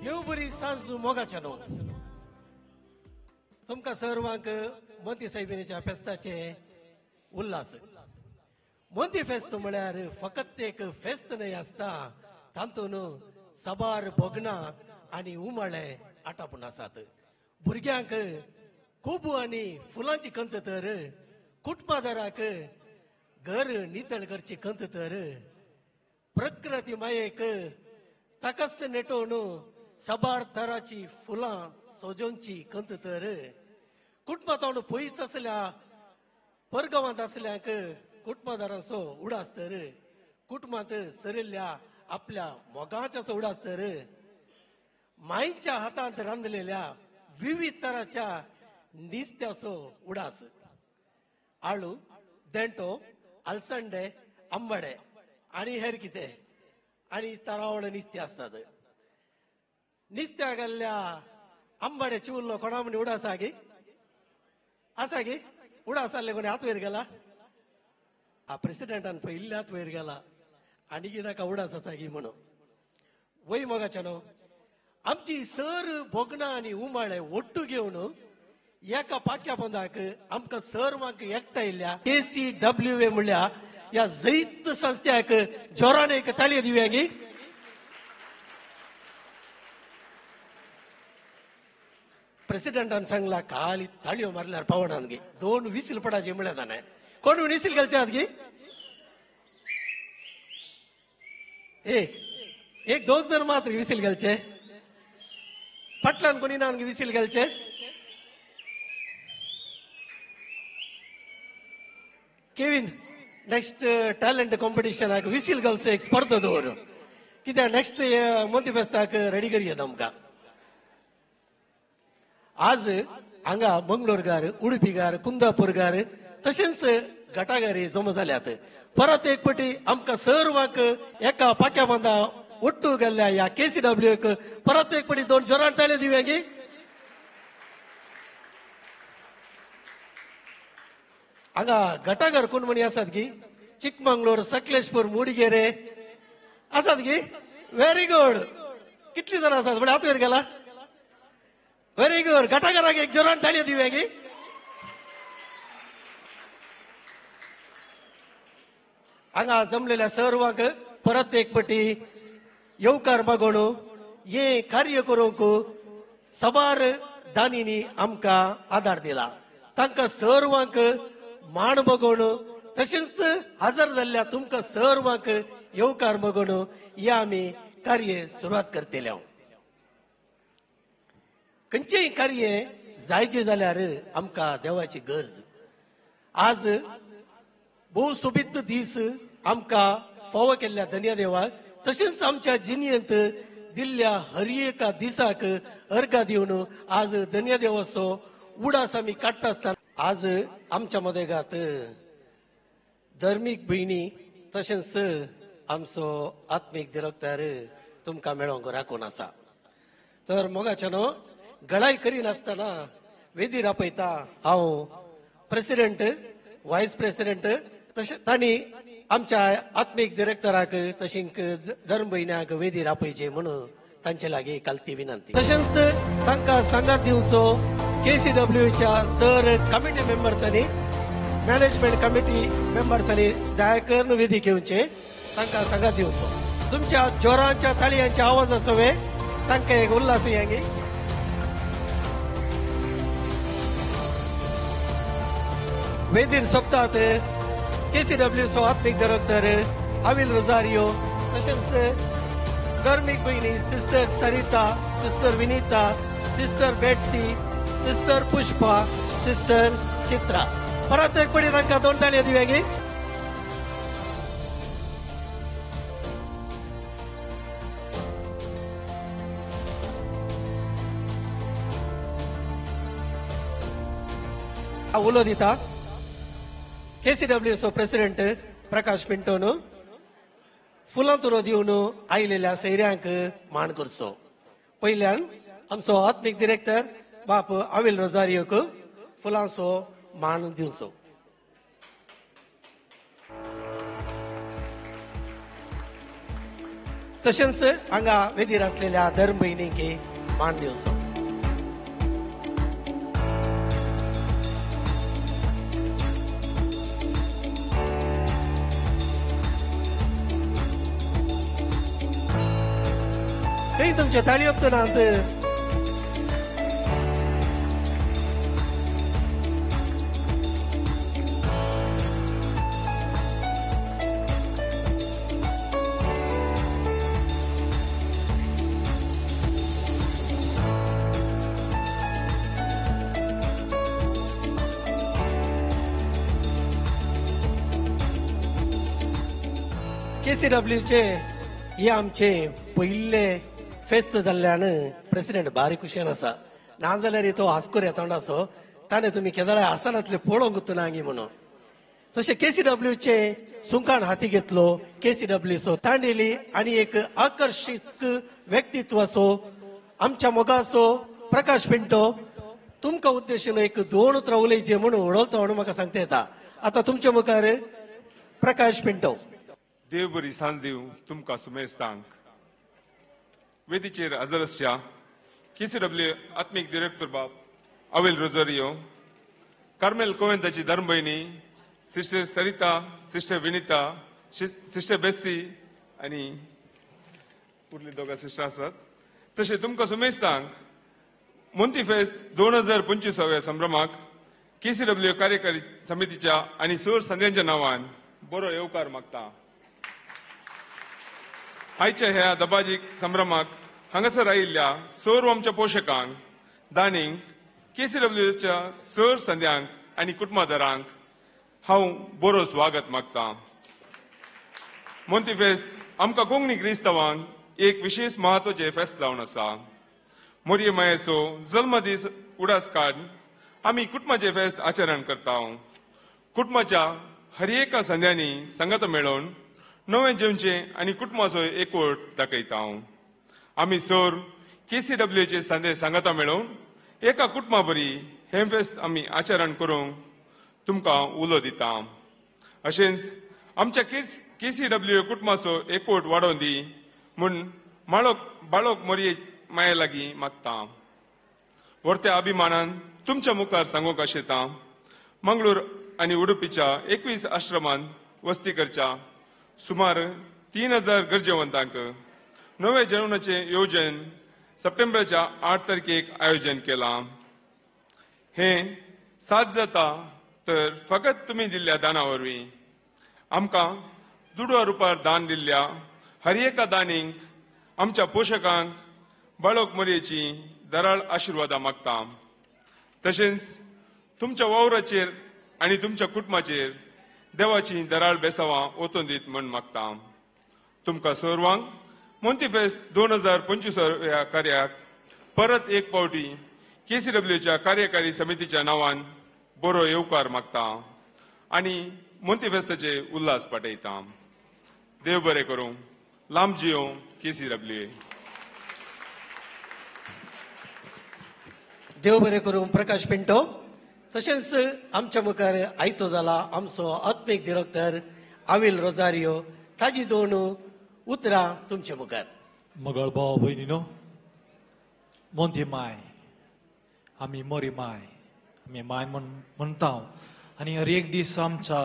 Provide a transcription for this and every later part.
देव बरी सांज मोगाच्या न्हू तुमकां सर्वांक मोंती सायबिणीच्या फेस्ताचे उल्हास. मोंती फेस्त म्हळ्यार फकत एक फेस्त न्हय आसता, तातूंत साबार भोगणां आनी उमाळे आटापून आसात. भुरग्यांक कोबू आनी फुलांची कंत तर, कुटुंबादाराक घर नितळ करची कंत तर, प्रकृती मायेक ताकाच नेटोवन साबार तराची फुलां सजोवची कंत तर, कुटुंबांत पयस आसल्या परगांवांत आसल्यांक कुटुंबादारांचो उडास तर, कुटुंबांत सरिल्ल्या आपल्या मोगाच्याचो उडास तर, मायच्या हातांत रांदलेल्या विविध तराच्या निस्त्याचो उडास. आळू, देंटो, अलसंडे, आंबाडे आनी हेर कितें आनी तरावळ निस्ती आसतात. निस्त्या घाल्ल्या आंबाडे चिवल्लो कोणा म्हण उडास आसा गी? आसा गी? उडास आसले कोणी हात वयर गेला? आ प्रेसिडेंटान पयिल्ले हात वयर गेला आनी कितें ताका उडास आसा गी म्हणून. वय मोगाच्या न्हू, आमची सर भोगणां आनी उमाळे ಒಟ್ಟು घेवन एका पाक्या पंदाक आमकां सर्वांक एकठांयल्ल्या KCWA म्हणल्या ह्या जैत संस्थ्याक जोरान एक ताळयो दिवया गी. प्रेसिडेंटान सांगला खाली ताळयो मारल्यार पावणान गी, दोन विसील पडाचे म्हणल्या ताणें. कोण विसील घालचे आहात गी? एक एक दोग जण मात्र विसील घालचे, फाटल्यान कोणी ना विसील घालचे. केविन नेक्स्ट टॅलंट कॉम्पिटिशनाक विसील घालचो एक स्पर्धा दवर, कित्याक नेक्स्ट मोंती फेस्ताक रेडी करया आमकां. आज हांगा मंगळूरकार, उडुपीकार, कुंदापूरकार तशेंच गटागारी जमा जाल्यात. परत एक पटी आमकां सर्वांक एका पाक्या बांदा ಒಟ್ಟು गेल्ल्या ह्या KCWA परत एक पटी दोन जोरान ताळयो दिवया गी. हांगा गटाघर कोण म्हणी आसात गी? चिकमंगळूर, सकलेशपूर, मुडिगेरे आसात गी? Very good. कितली जाणां आसात म्हणजे हात वयर गेला? Very good. गटाघराक एक जोरान ताळयो दिवया गी. हांगा जमलेल्या सर्वांक परत एक पटी येवकार मागोण हे कार्य करूंक साबार दानींनी आमकां आदार दिला, तांकां सर्वांक मान बगोण तशेंच हजर जाल्ल्या तुमकां सर्वांक येवकार मागोण हे आमी कार्य सुरवात करतले. खंयचेय कार्य जायचे जाल्यार आमकां देवाची गरज. आज भोव सोबीत दीस आमकां फावो केल्ल्या धन्य देवाक तशेंच आमच्या जिणेंत दिल्ल्या हर एका दिसाक अर्घा दिवन आज धन्य देवाचो उडास आमी काडटा आसतना आज आमच्या मदेगात धर्मीक भयणी तशेंच आमचो आत्मीक दिरक्तार तुमकां मेळोंक राखून आसा. तर मोगाच्या न्हू, गळाय करिनासतना वेदीर आपयता हांव प्रेसिडेंट, वायस प्रेसिडेंट तशें तांणी आमच्या आत्मीक डिरेक्टराक तशेंच धर्म भयण्याक वेदीर आपयचे म्हणून तांचे लागीं कालती विनंती. तशेंच तांकां सांगात दिवचो KCWच्या सर कमिटी मेंबर्सांनी, मॅनेजमेंट कमिटी मेंबर्सांनी दया करून वेदी घेवचे, तांकां सांगात दिवचो. तुमच्या जोरांच्या ताळयांच्या आवाज आसवे तांकां एक उल्हास यांगी. वेदीर सोंपतात KCWचो आत्मीक डिरेक्टर अविल रोजारियो तशेंच धर्मीक भयणी sister Sarita, sister Vinita, sister Betsy, sister Pushpa, sister Chitra. परत एक पटी तांकां दोन ताळयो दिवया गी. उलो दिता KCWचो प्रेसिडेंट प्रकाश पिंटोन फुलां तुरो दिवन आयिल्ल्या सैऱ्यांक मान करचो. पयल्यान आमचो आत्मीक डिरेक्टर बाप अविल रोजारियोक फुलांचो मान दिवचो. तशेंच हांगा वेदीर आसलेल्या धर्म भयणींक मान दिवचो. खंय तुमच्यो ताळयो नात? केसीडब्ल्यूचे हे आमचे पयले फेस्त जाल्ल्यान प्रेसिडेंट बारीक खुशेन आसा. नाजाल्यार तो हास्कोर येतांडाचो ताणें तुमी केदळाय आसनातले पळोवंक नांगी म्हणून. तशें केसीडब्ल्यूचे सुंकाण हाती घेतलो. केसीडब्ल्यूचो तांडेली आनी एक आकर्शीत व्यक्तित्वाचो आमच्या मोगाचो प्रकाश पिंटो तुमकां उद्देशून एक दोन उतरां उलयचे म्हणून उडवता म्हणून म्हाका सांगता येता. आतां तुमच्या मुखार प्रकाश पिंटो. देव बरी सांज दिवं तुमकां सुमेस्तांक. वेदीचेर हजर आसच्या केसीडब्ल्यू आत्मीक डिरेक्टर बाब अवेल रोजारियो, कार्मेल कोवेंताची धर्मभयणी sister Sarita, sister Vinita, sister Bessy आनी उरली दोगां सिस्टर आसात. तशें तुमकां सुमेस्तांक मोंती फेस्त 2025व्या संभ्रमाक केसीडब्ल्यू कार्यकारी समितीच्या आनी सूर संध्यांच्या नांवान बरो येवकार मागता. आयच्या ह्या दबाजीक संभ्रमाक हांगासर आयिल्ल्या सर्व आमच्या पोशकांक, दानींक, केसीडब्ल्यूच्या सर संध्यांक आनी कुटुंबादारांक हांव बरो स्वागत मागता. मोंती फेस्त आमकां कोंकणी क्रिस्तांवांक एक विशेष म्हत्वाचें फेस्त जावन आसा. मोरये मायेचो जल्मदीस उडास काड आमी कुटुंबाचें फेस्त आचरण करता. कुटुंबाच्या हर एका संध्यांनी संगत मेळोवन नवें जेवचें आनी कुटुंबाचो एकवट दाखयता. आमी सर केसीडब्ल्यूचे संदे सांगाता मेळोवन एका कुटुंबा बरी हें फेस्त आमी आचरण करूंक तुमकां उलो दिता. अशेंच आमच्या केसीडब्ल्यू कुटुंबाचो एकवट वाडोवन दी म्हूण माळोक बाळोक मोरये माये लागीं मागता. व्हरत्या अभिमानान तुमच्या मुखार सांगूंक आशेता, मंगळूर आनी उडुपीच्या 21 आश्रमांत वस्ती करच्या सुमार 3000 गरजेवंतांक नवे जेवणाचें येवजण सप्टेंबराच्या 8 तारखेक आयोजन केलां. हें साथ जाता तर फकत तुमी दिल्ल्या दाना वरवीं. आमकां दुडवा रुपार दान दिल्ल्या हर एका दानींक आमच्या पोशकांक बाळोक मोरयेची दराळ आशिर्वादां मागता. तशेंच तुमच्या वावराचेर आनी तुमच्या कुटुंबाचेर देवाची दराळ बेसावां ओतून दीत म्हूण मागता. तुमकां सर्वांक मोंती फेस्त 2025 ह्या कार्याक परत एक पावटी केसीडब्ल्यूच्या कार्यकारी समितीच्या नांवान बरो येवकार मागता आनी मोंती फेस्ताचे उल्हास पाठयता. देव बरें करूं. लांब जियो केसीडब्ल्यू. देव बरें करूं प्रकाश पिंटो. तशेंच आमच्या मुखार आयतो जाला आमचो आत्मीक डिरेक्टर आविल रोजारियो, ताजी दोन उतरां तुमच्या मुखार. मगळ भाव भयणीनो, मोंती माय आमी मोरी माय आमी माय म्हण म्हणटा आनी हर एक दीस आमच्या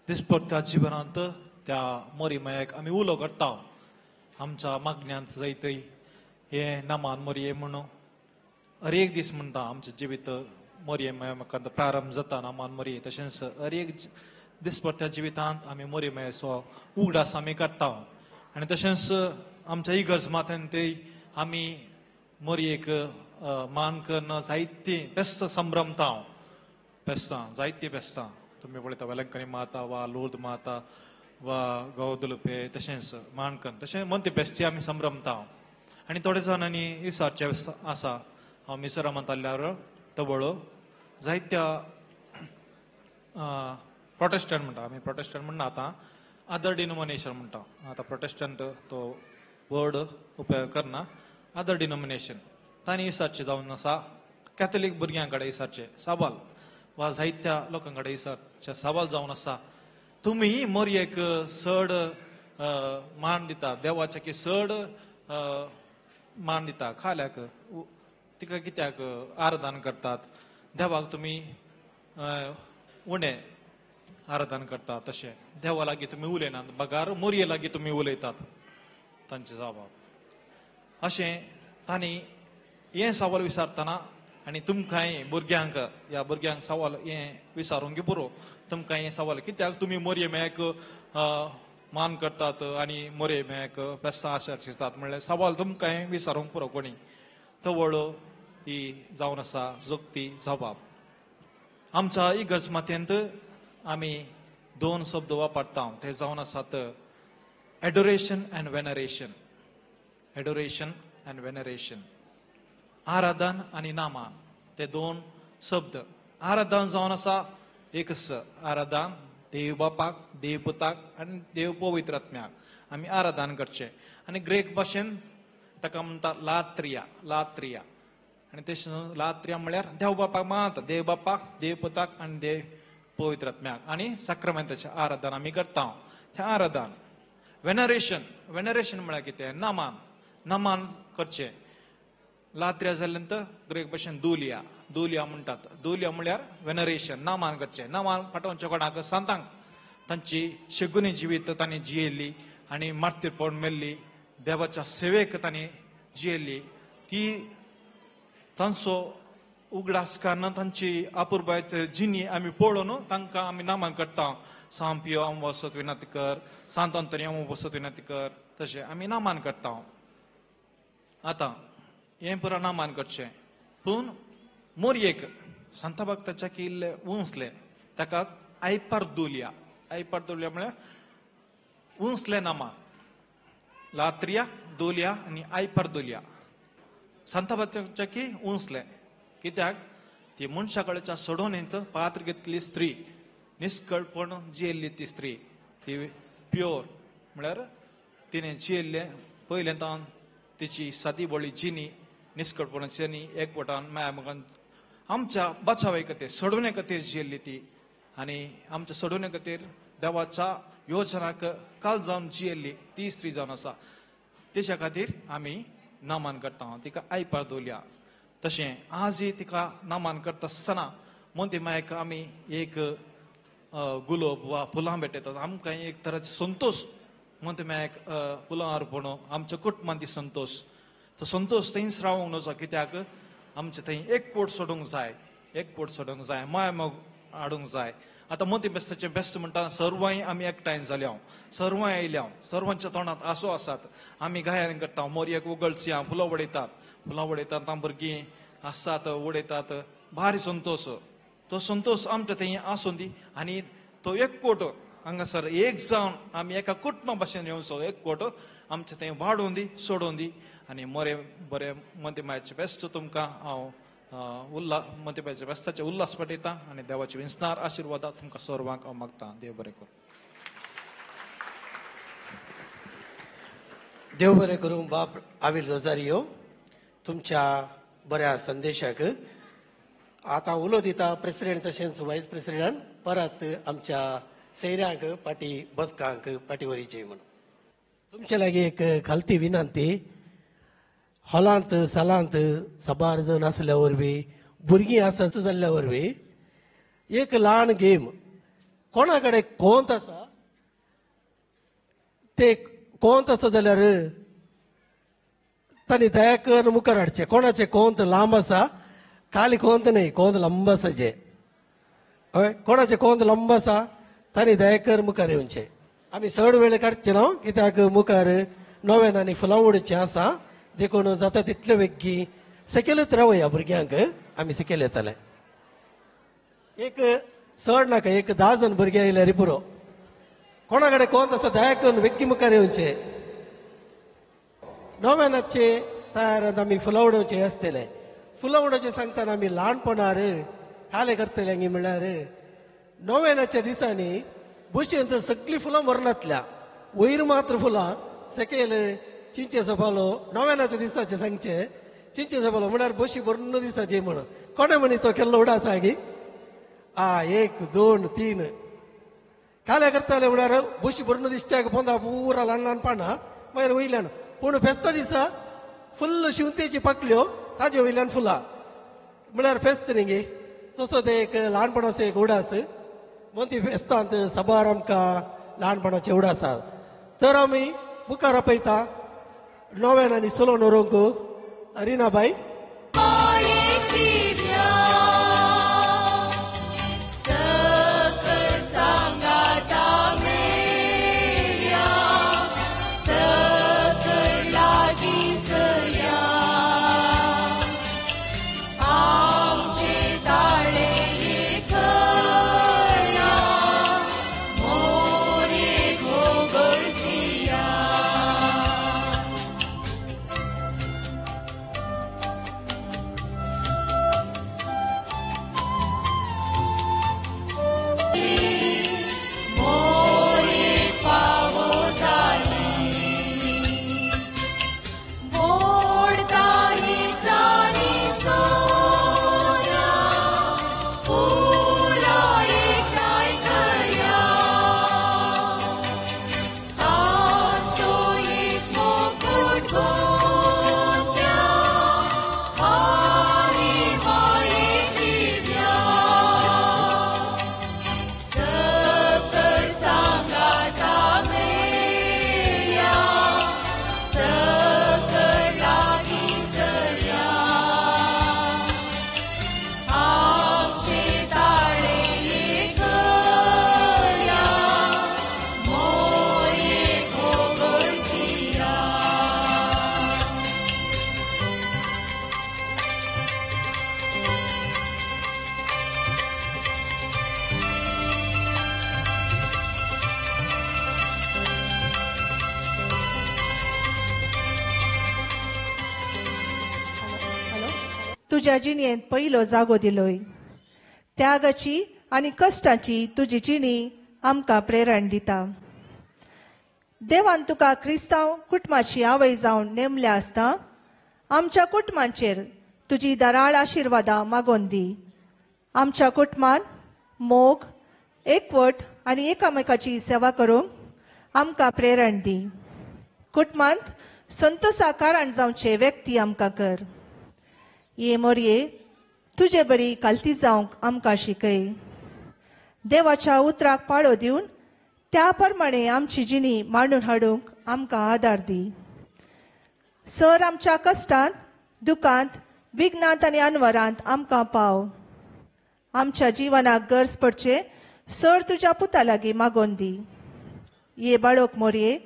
दिसपट्ट्या जिवनांत त्या मोरी मायाक आमी उलो काडटा. आमच्या मागण्यांत जायतय हें नामान मोरये म्हणून हर एक दीस म्हणटा. आमचें जिवीत मोरये माया म्हाका प्रारंभ जाता नामान मोरये. तशेंच हर एक दिसपट्ट्या जिवितांत आमी मोरये मायाचो उगडास आमी काडटा. आनी तशेंच आमच्या इगर्ज माथ्यान ते आमी मोरयेक मान करून जायतीं फेस्त संभ्रमता. फेस्तां जायतीं फेस्तां तुमी पळयता, वेलंकनी माता वा लोर्द माता वा गौदुलपे तशेंच माणकन तशें मोंती फेस्ती आमी संभ्रमता. आनी थोडे जाणांनी इसारचे आसा. हांव मिसरामांत आसल्यार तवळो जायत्या प्रोटेस्टंट म्हणटा आमी, प्रोटेस्टंट म्हणना आतां अदर डिनोमिनेशन म्हणटा. आतां प्रोटेस्टंट तो वर्ड उपयोग करना, अदर डिनोमिनेशन तांणी इसारचे जावन आसा. कॅथोलीक भुरग्यां कडेन इसारचे सवाल वा जायत्या लोकां कडेन इसारचे सवाल जावन आसा, तुमी मोरयेक चड मान दिता, देवाच्या की चड मान दिता, खाल्याक तिका कित्याक आराधन करतात, देवाक तुमी उणें आराधन करतात, तशें देवा लागीं तुमी उलयनात बगार मोरये लागीं तुमी उलयतात. तांचे जबाब अशें तांणी हें सवाल विचारतना आनी तुमकांय भुरग्यांक ह्या भुरग्यांक सवाल हें विचारूंक पुरो. तुमकां हें सवाल कित्याक तुमी मोरये मेक मान करतात आनी मोरये मेक बेस्तां आशा दिसतात म्हणल्यार सवाल तुमकांय विचारूंक पुरो. कोणी तवळ ही जावन आसा जोगती जबाब. आमच्या इगर्ज मातयेंत आमी दोन शब्द वापरता ते जावन आसात adoration and veneration. Adoration and veneration, आराधन आनी नामान, ते दोन शब्द. आराधन जावन आसा एकच आराधन देव बापाक, देव पुताक आनी देव पवित्र आत्म्याक आमी आराधन करचें. आनी ग्रेक भाशेन ताका म्हणटा लात्रिया, लात्रिया. आनी तशें लात्रिया म्हळ्यार देव बापाक मानता, देव बापाक, देव पुताक आनी देव पवित्र आत्म्याक आनी साक्रमेंताचें आराधन आमी करता. तें आराधन. वेनरेशन, वेनरेशन म्हळ्यार कितें? नामान, नामान करचें. लात्रिया जालें नंतर ग्रेक भाशेन दुलिया, दुलिया म्हणटात. दुलिया म्हळ्यार वेनरेशन, नामान करचें. नामान पाठोवचें कोणाक? सांतांक. तांची शेगुनी जिवीत तांणी जियेल्ली आनी मार्तीरपण मेल्ली, देवाच्या सेवेक तांणी जियेल्ली, ती तांचो उगडास काडून तांची अपुरबायत जिणी आमी पळोवन तांकां आमी नामान करता. सांपियो आम वसत विनंती कर, सांत अंतोनी आम वसत विनंती कर, तशें आमी नामान करता. आतां हें पुरा नामान करचें. पूण मोरयेक सांता भक्ताच्या किल्ले उंचलें ताकाच आयपार दुलिया, आयपार दुलिया म्हळ्यार उंचलें नामान. लात्रिया, दुलिया आनी आयपार दुलिया. सांता भक्ताच्या की उंचलें कित्याक ती मनशा कडच्या सोडोवणेंत पात्र घेतली स्त्री, निष्कळपण जियेल्ली ती स्त्री, ती प्योर म्हळ्यार तिणें जियेल्लें पयलें तावन तिची सादी बळी जिणी, निष्कळपण जिणी, एकवटान माया मोगान आमच्या बचावे खातीर, सोडवणे खातीर जियेल्ली ती. आनी आमच्या सोडवणे खातीर देवाच्या योजनाक काल जावन जियेल्ली ती स्त्री जावन आसा. तेच्या खातीर आमी नामान करता, तिका आयपार दवरल्या. तशें आजय तिका नामान करता आसतना मोंती मायक आमी एक गुलोब वा फुलां भेटयतात. आमकां एक तराचो संतोश मोंती मायक फुलां अर्पण, आमच्या कुटुंबान ती संतोश, तो संतोश थंयच रावंक नजो. कित्याक आमचें थंय एक कोट सोडूंक जाय, एक कोट सोडूंक जाय, माय मोग हाडूंक जाय. आतां मोती बेस्ताचें बेस्ट म्हणटा सर्वांय आमी एकठांय जाल्या, सर्वांय आयल्या, सर्वांच्या तोंडांत आसो आसात. आमी गायन करता, मोरयेक उगळसिया, फुलां उडयतात, फुलां उडयतात, भुरगीं आसात उडयतात, भारी संतोश. तो संतोश आमच्या थंय आसूं दी. आनी तो एक कोट हांगासर एक जावन आमी एका कुटुंबा भाशेन येवचो, एक कोट आमच्या थंय वाडोवन दी, सोडोवन दी. आनी बरें बरें मोती मायचें बेस्ट तुमकां हांव उल्लास, मोती मायच्या बेस्ताचे उल्लास पटयता आनी देवाचे विंचणार आशिर्वादा तुमकां सर्वांक हांव मागता. देव बरें करूं. देव बरें करूं बाप आविल रोजारियो तुमच्या बऱ्या संदेशाक. आतां उलो दिता प्रेसिडेंट तशेंच वायस प्रेसिडेंट परत आमच्या सैऱ्यांक पाटी बसकांक पाटी वरीचे म्हणून तुमचे लागीं एक खालती विनंती. हॉलांत सालांत साबार जण आसल्या वरवीं, भुरगीं आसाच जाल्ल्या वरवीं एक ल्हान गेम, कोणा कडेन कोंत आसा ते कोंत आसा जाल्यार तांणी दया करून मुखार हाडचें. कोणाचें कोंत लांब आसा, खाली कोंत न्हय, कोंत लांब आसा जे, हय, कोणाचें कोंत लांब आसा तांणी दया कर मुखार येवचें. आमी चड वेळ काडचे ना कित्याक मुखार नव्यान आनी फुलां उडचें आसा, देखून जाता तितले वेगीं सकयलच रावया भुरग्यांक आमी सकयल येतले. एक चड नाका, एक 10 जण भुरगे आयल्यार पुरो. कोणा कडेन कोंत आसा दया करून वेगीं मुखार येवचें. नव्यानाचे तयार आमी फुलां उडोवचें आसतलें. फुलां उडोवचें सांगतना आमी ल्हानपणार काले करतले गी म्हणल्यार नव्यानाच्या दिसांनी भुशेन सगळीं फुलां मरनातल्या, वयर मात्र फुलां सकयल चिंचेचो पालो. नव्यानाच्या दिसाचें सांगचें चिंचेचो पालो म्हळ्यार बशी भरून दिसाचे म्हणून कोणें म्हणी तो केल्लो उडासा गी आ 1 2 3 काले करताले म्हळ्यार बशी भरून दिसत्याक पोंदा पुरा ल्हान ल्हान पानां मागीर वयल्यान पूण फेस्ता दिसा फुल्ल शिंवतेची पाकल्यो ताजे वयल्यान फुलां म्हळ्यार फेस्त न्ही गे. तसो ते एक ल्हानपणाचो एक उडास म्हूण ती फेस्तांत साबार आमकां ल्हानपणाचे उडास आसा. तर आमी मुखार आपयता नव्यान आनी सोलो व्हरूंक रिनाबाई. तुज्या जिणेंत पयलो जागो दिलोय. त्यागाची आनी कश्टाची तुजी जिणी आमकां प्रेरण दिता. देवान तुका क्रिस्तांव कुटुंबाची आवय जावन नेमल्या आसता आमच्या कुटुंबांचेर तुजी दराळ आशिर्वादां मागोवन दी. आमच्या कुटुंबान मोग, एकवट आनी एकामेकाची सेवा करूंक आमकां प्रेरण दी. कुटुंबांत संतोषा कारण जावचे व्यक्ती आमकां कर. ये मोरये तुजे बरी कालती जावंक आमकां शिकय. देवाच्या उतराक पाळो दिवन त्या प्रमाणे आमची जिणी मांडून हाडूंक आमकां आदार दी. सर आमच्या कश्टांत, दुखांत, विघ्नांत आनी अनवरांत आमकां पाव. आमच्या जिवनाक गरज पडचे सर तुज्या पुता लागीं मागोवन दी. ये बाळोक मोरये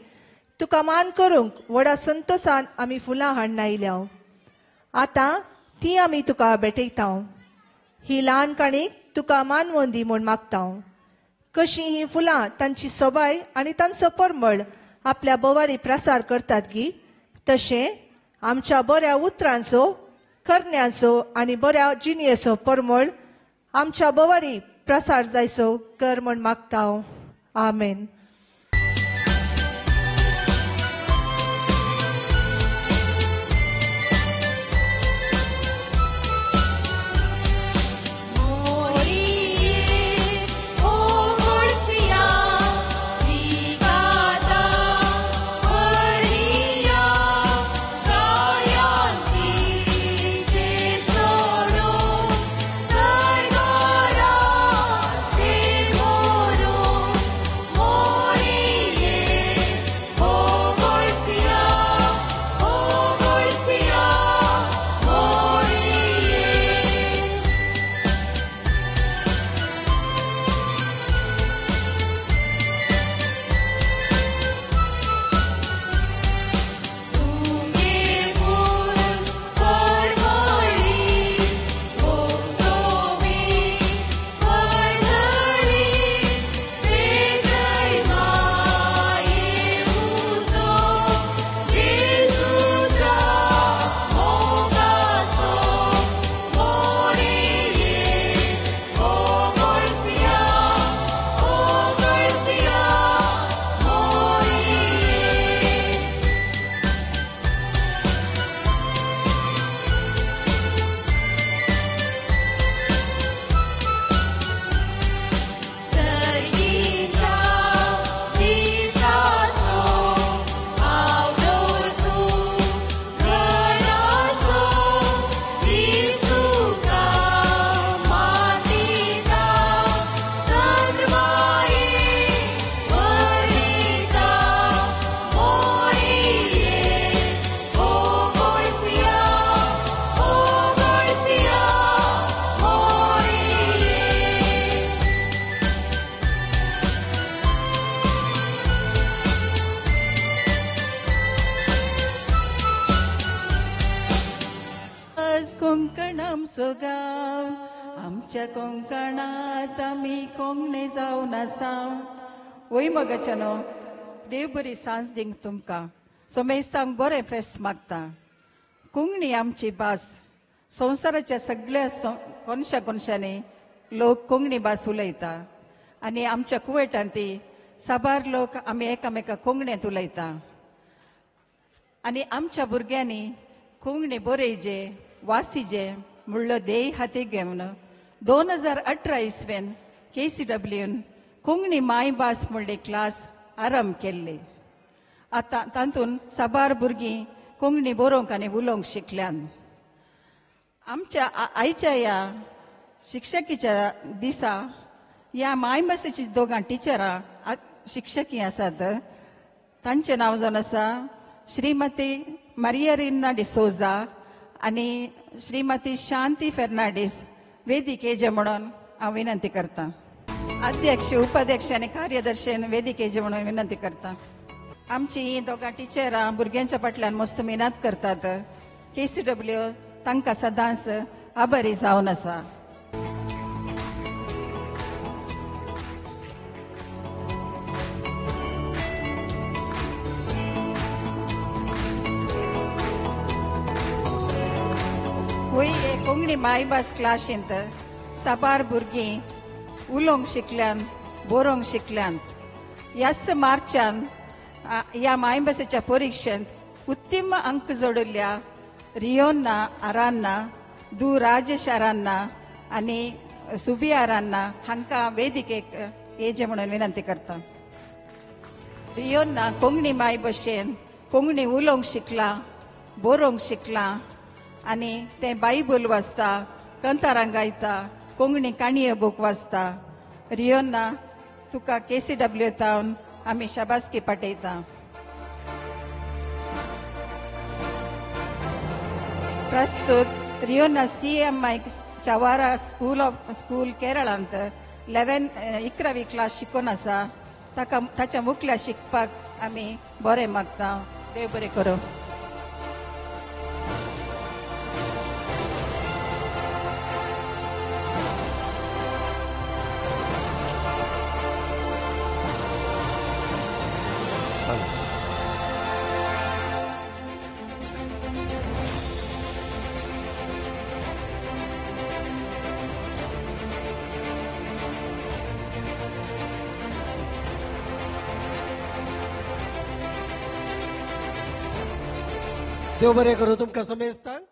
तुका मान करूंक व्हडा संतोसान आमी फुलां हाडून आयल्या. आतां ती आमी तुका भेटयता. ही ल्हान काणीक तुका मानवोन दी म्हूण मागता. कशी ही फुलां तांची सोबाय आनी तांचो परमळ आपल्या बोवारी प्रसार करतात गी, तशें आमच्या बऱ्या उतरांचो, करण्यांचो आनी बऱ्या जिणयेचो परमळ आमच्या बोवारी प्रसार जायचो कर म्हूण मागता. आमेन. Oh. आमचो गांव. आमच्या कोंकणांत आमी कोंकणी जावन आसा. वय मगाच्यानो, देव बरी सांज दिंक तुमकां. सोमेस्तांक बरें फेस्त मागता. कोंकणी आमची भास. संवसाराच्या सगळ्या कोनशा कोनशांनी लोक कोंकणी भास उलयता आनी आमच्या कुवेटांत ती साबार लोक आमी एकामेका कोंकणींत उलयता. आनी आमच्या भुरग्यांनी कोंकणी बरयजे वासीजे म्हणलो ध्येय हातीक घेवन 2018 इस्वेन KCWन कोंकणी मायभास म्हणली क्लास आरंभ केल्ली. आतां तातूंत साबार भुरगीं कोंकणी बरोवंक आनी उलोवंक शिकल्यान. आमच्या आयच्या ह्या शिक्षकीच्या दिसा ह्या मायभासेची दोगां टिचरां शिक्षकी आसात. तांचें नांव जावन आसा श्रीमती मारिया रिन्ना डिसोजा आनी श्रीमती शांती फेर्नांडीस. वेदिकेजे म्हणून हांव विनंती करता. अध्यक्ष, उपाध्यक्ष आनी कार्यदर्शी वेदिकेजे म्हणून विनंती करता. आमची ही दोगां टिचरां भुरग्यांच्या फाटल्यान मस्त मेहनत करतात. KCW तांकां सदांच आभारी जावन आसा. कोंकणी मायभास क्लासींत साबार भुरगीं उलोवंक शिकल्यान, बरोवंक शिकल्यान. ह्याच मार्चान ह्या मायभासेच्या परिक्षेंत उत्तीम अंक जोडिल्ल्या रियोन्ना आरान्ना, दू राजेश आरान्ना आनी सुबी आरान्ना हांकां वेदिकेक येजे म्हणून विनंती करता. रियोन्ना कोंकणी मायभाशेन कोंकणी उलोवंक शिकलां, बरोवंक शिकलां आनी तें बायबल वाचता, कंतारां गायता, कोंकणी काणयो बूक वाचता. रियोन्ना तुका KCW तावन आमी शाबासकी पाठयता. प्रस्तुत रियोन्ना CMI Chavara school of school केरळांत 11वी क्लास शिकून आसा. ताका ताच्या मुखल्या शिकपाक आमी बरें मागता. देव बरें करूं. देव बरें करूं तुमकां समेस्तांक.